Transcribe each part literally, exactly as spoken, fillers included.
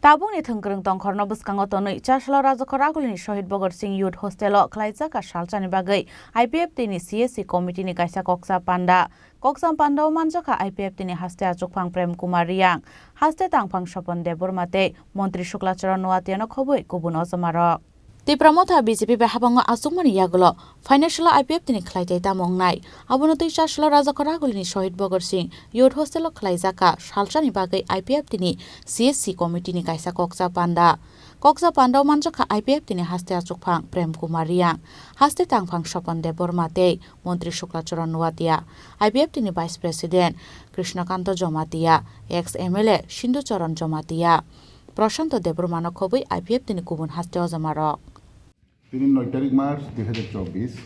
Tabukni thwngkwrwng tongkhorno bwskango tonwi Chasla Rajakhor Agulini Shohid Bhagat Singh Youth Hostel-o khwlaijak kha salsani bagwi I P F T ni C S C committee ni kaisa koksa panda. Koksa panda-o manjakha I P F T ni haste achukphang Prem Kumar Riang, haste tangphang Sopon Debbarma tei Montri Shukla Charan Noatia no khobwi kubun ojomarok. Tipra Motha B J P bai habango achukmani yagulo financial I P F T ni khlai tei tamo wngnai. Abono twi Chasla Rajakhor Agulini Shohid Bhagat Singh Youth Hostel-o khwlaijak kha salsani bagwi I P F T ni C S C committee ni kaisa koksa panda. Koksa panda-o manjakha I P F T ni haste achukphang Prem Kumar Riang, haste tangphang Sopon Debbarma tei Montri Shukla Charan Noatia, I P F T ni Vice President Krishnakanto Jomatia, ex M L A Sindhu Charan Jomatia, Prashanto Debbarma no khobwi I P F T ni kubun haste ojomarok. Tini noi tarik March dui hajar chobbish,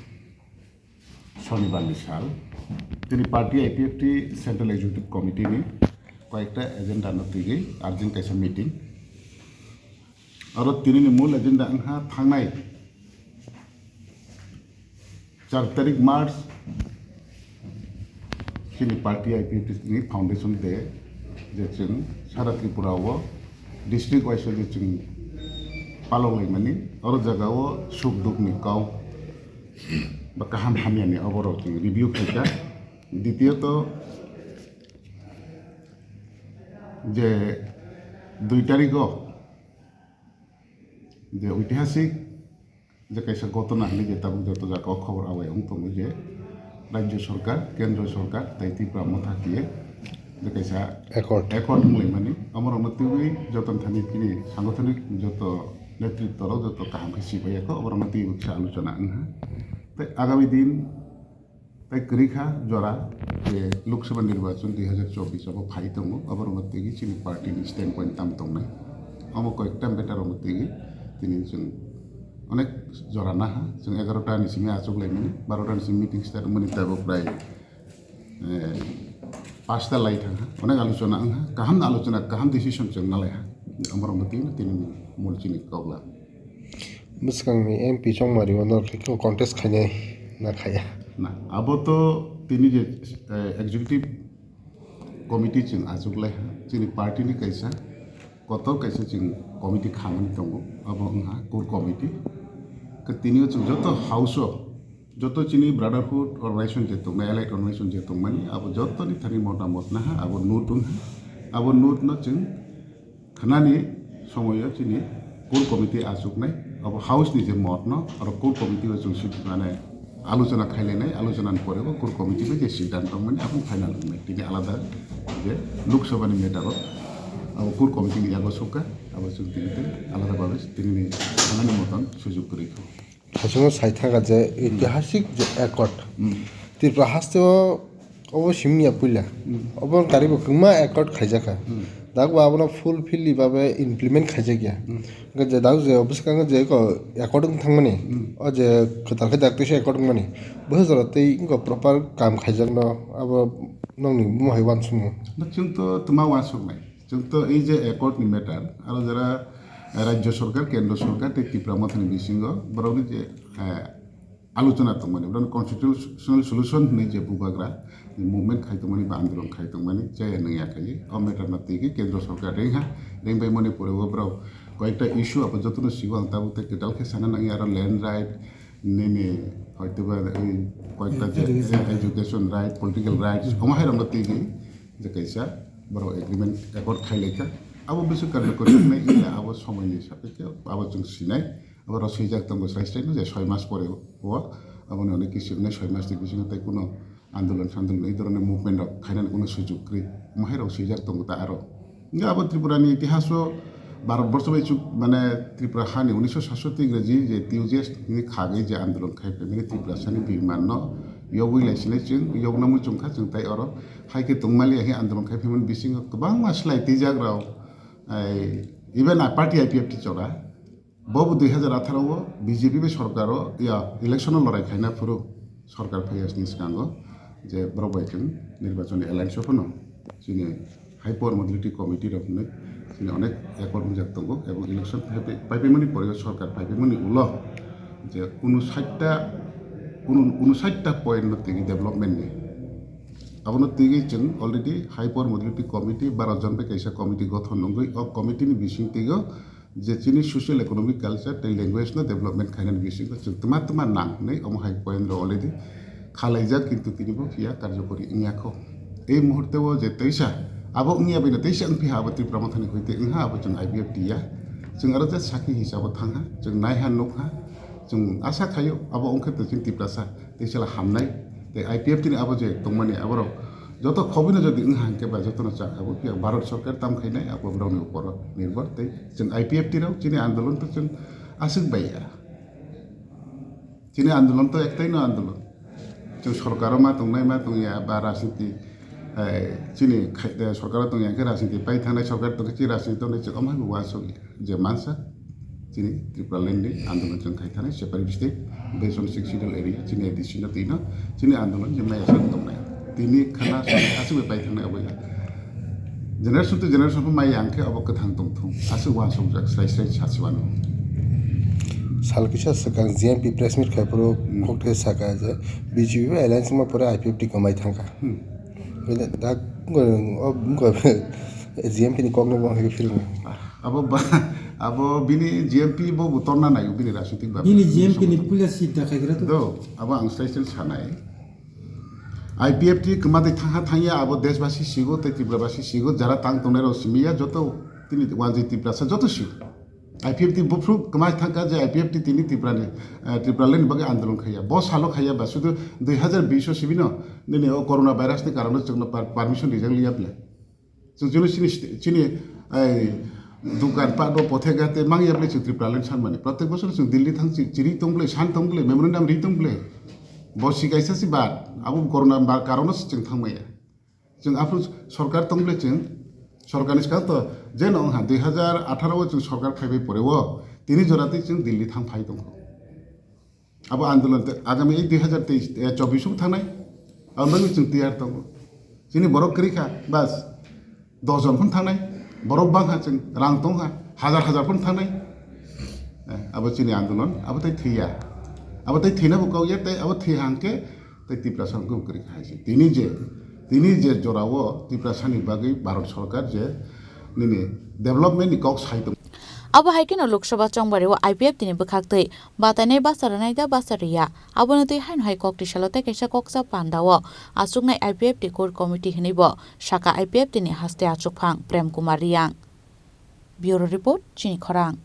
Shonibar ni sal. Tini party I P F T Central Executive Committee ni koyekta agenda no twi urgent kaisa meeting. Aro tini ni mul agenda wngkha thangnai char tarik March chini party I P F T ni foundation day, je chwng sara Tripura o district wise o je chwng palok laimani, oro jaga o suk duk ni kau ba kaham hamya ni oborok chwng review khaikha. Ditiyoto je dui tarik o je oitihasik je kaisa gotona hinwi je tabuk joto jaga o khobor awai wng tongo je Rajya Sorkar, Kendra Sorkar tei Tipra Motha kiye je kaisa Accord. Accord wnglaimani, omorokno twiwi joto thani chini sangathonik joto netritworok joto kaham khe sibaiya kho, oborokno twiwi kisa aluchona wngha. Tei agami din Tai kwrwi kha jora je Lok Sabha nirbachon dui hajar chobbish abo phai tongo, aborokno twiwi chini party ni standpoint tamo tongnai. Omo koyekta matter rokno twiwi tini chwng onek jora naha, chwng egarota ni simi achuk laimani, barota ni simi meeting start wngmani teibo prai, eh, pasta lai thangha, onek aluchona wngha, kaham aluchona, kaham decision chwng nalaiha, aborokno twiwi tini mul chini kokla. Bwskangni M P chongmari o norok khe contest khainai na khaiya? Na, abo to tini je, eh, executive committee chwng achuk lai ha, chini party ni kaisa kotor kaisa chwng committee khamani tongo, abo wngha core committee. Khe tini o chwng joto house o, joto chini brotherhood organization je tongnai, allied organization je tongmani, abo joto ni thani motamot naha, abo note wngha, abo note no chwng Khnani somoyo chini core committee achuknai, abo house ni je motno, oro core committee o chwng swi mane aluchona khailainai, aluchonani pore bo core committee bai je siddhanto wngmani, abo final wngnai. Tini alada je Lok Sabha ni matter o abo core committee ni yago sukha, abo chwng tini tei alada babe tini ni thanani motan sujuk kwrwi kho. Hachwkno sai thangkha je, hmm, itihasik je accord. Hmm. Tripura haste o obo simi ya puila. Hmm. Obo gari bo kwbangma accord khaijakha. Hmm. Dak bo abono fulfill babe implement khaijakya. Hmm. Hwnkhe je dak je bwskango je ko accord wng thangmani, hmm, o je kwtal khe dak teisa accord wngmani. Bo jora tei wngkha proper kam khaijakno abo nokni bumung hai uansukmung. Chwng to twma uansuknai. Chwng to ei je accord ni matter, aro jara, eh, Rajya Sorkar, Kendra Sorkar tei Tipra Mothani bisingo borokni je, eh, aluchona tongmani, borokni constitutional solution hinwi je bubagra movement khai tongmani ba andolon khai tongmani, chaya nungya khai o matter no twi khe Kendra Sorkar ringha, ringbai mani pore o borok koyekta issue abo jotono sigo ang tabuk tei kwtal khe sana nangya, aro land right, nini hoitoba ei koyekta je education, education right, political rights, omo hai rokno twi khe je kaisa borok agreement accord khai laikha. Abo bisu karjakari wngnai iya abo somoini sapikhe abo chwng sinai. Abo rok swijak tongo srai srai no je soi mas pore o aboni onek kisi wngnai soi mas ni bisingo tei kuno andolon sandolon ei dhoroner movement rok khainani kuno sujug kwrwi. Omo hai rok swijak tongo ta aro. Hingke abo Tripura ni itihas o Bharat borsho bai chuk mane Tripura hani unisho satshoti ingraji je T U J S ni khagwi je andolon khai phaimani Tripura sani birman no yogwi lai sinai chwng yogna muchung kha chwng tai oro. Hai khe tongmali ya khe andolon khai phaimani bisingo kwbangma slai twijak rok, ai, even a party I P F T chora, bo bo dui hajar atharo o B J P bai sorkar o, ya, election o lorai khaina phuru sorkar phaiya sini swkango je borok bai chwng nirbachon ni alliance o phano chini High Power Modality Committee rok hinwi chini onek accord wngjak tongo, ebong election phaipai-, paipaimani pore o sorkar paipaimani ulo je unusatta, unu-, unusatta point no tini development ni Abono twiwi chwng already High Power Modality Committee baro jon bai kaisa committee gothon wngwi o committee ni bising twigo je chini social, economic, culture tei language no development khainani bisingo chwng twma twma nang hinwi omo hai point rok already khalaijak, kintu tini bo phiya karjokori wngya kho. Ei muhurte o je teisa abo wngya bini teisa wngphi ha abo Tripura Mothani hoite wngha abo chwng I P F T ya. Chwng aro je sakhi hisabo thangha, chwng naiha nukha, chwng asa khaio abo wngkhe to chini Tiprasa teisala hamnai. Tei I P F T ni abo je tongmani aborok joto khobino jodi wngha hwnkhe ba jotono chakha bo phiya Bharat Sarkar tam khainai abo borokni uporo nirbhor tei chwng I P F T rok chini andolon to chwng aswk bai ya. Chini andolon to ektaino andolon. Chwng sorkaro ma tongnai ma tongya ba rajniti, eh, chini khai-, eh, sorkaro tongya khe rajniti pai thangnai, sorkar tongkhe chini rajniti tongnai chwng omo hai bo uansukya. Je mansa chini Tripura land ni andolon chwng khai thangnai separate state based on six schedule area chini A D C no twi no chini andolon je maya sak tongnai. Tini khana song aswk bai pai thangnai abo ya. Generation to generation pho mai yang khe abo kwthang tong thung. Aswk uansukjak srai srai sachi wano. Sal kisa swkang G M P press meet khai phuru Hmm. kok the saka je B J P bai alliance ma pore I P F T kwmai thangkha. Hmm. Bini dak wngkha, o wngkha G M P ni kok no bo hai philung. Abo ba, abo bini G M P bo bo torna nayo bini rajnitik ba. Bini G M P ni puila seat da khaigra to. Do, abo ang srai srai sanai. I P F T kwma tei thangha thangya abo deshbasi sigo tei Tripurabasi sigo jara tang tongnai rok simiya joto tini wanjwi Tiprasa joto sigo. I P F T buphru kwma thangkha je I P F T tini Tripurani, eh, Tripura land ni bagwi andolon khaiya. Bo salo khaiya ba sudu dui hazar bish o sibino nini o corona virus ni karono chwngno par-, permission rijak liya bwle. Chwng chini, chini, chini, ai, dukan pat bo pothe gate mangya bwle chwng Tripura land sanmani. Protek bosor chwng Delhi thang chi-, chiri tong bwle, san tong bwle, memorandum ri tong bwle. Bo si kaisa si bad, abo corona ba karono se chwng thangmaya. Chwng aphuru sorkar tong bwle chwng, sorkar ni swkang to je no wngha dui hazar atharo o chwng sorkar phaibai pore o, tini jora twi chwng Delhi thang phai tongkho. Abo andolon te agami ei dui hazar teis, eh, chobbish o thangnai. Abo bagwi chwng tiyar tongo. Chini borok kwrwi kha, bas, dos jon phano thangnai. Borok bangkha chwng, rang tongkha, hazar hazar phano thangnai. Eh, abo chini andolon, abo tei thwiya. Abo tei thwina bo kok ya, tei abo thwi hangkhe tei Tiprasa hwnkhe bo kwrwi kha hai se. Tini je, tini je jora o Tiprasa ni bagwi Bharat Sarkar je nini development ni kok sai tong. Abo hai kheno Lok Sabha chongbari o I P F T ni bwkhak twi batainai basa rwnai da basa rwya, abono twi haino hai kok twi salo tei kaisa koksa panda o achuknai I P F T core committee hinwi bo sakha I P F T ni haste achukphang Prem Kumar Riyang. Bureau Report, Chini Khorang.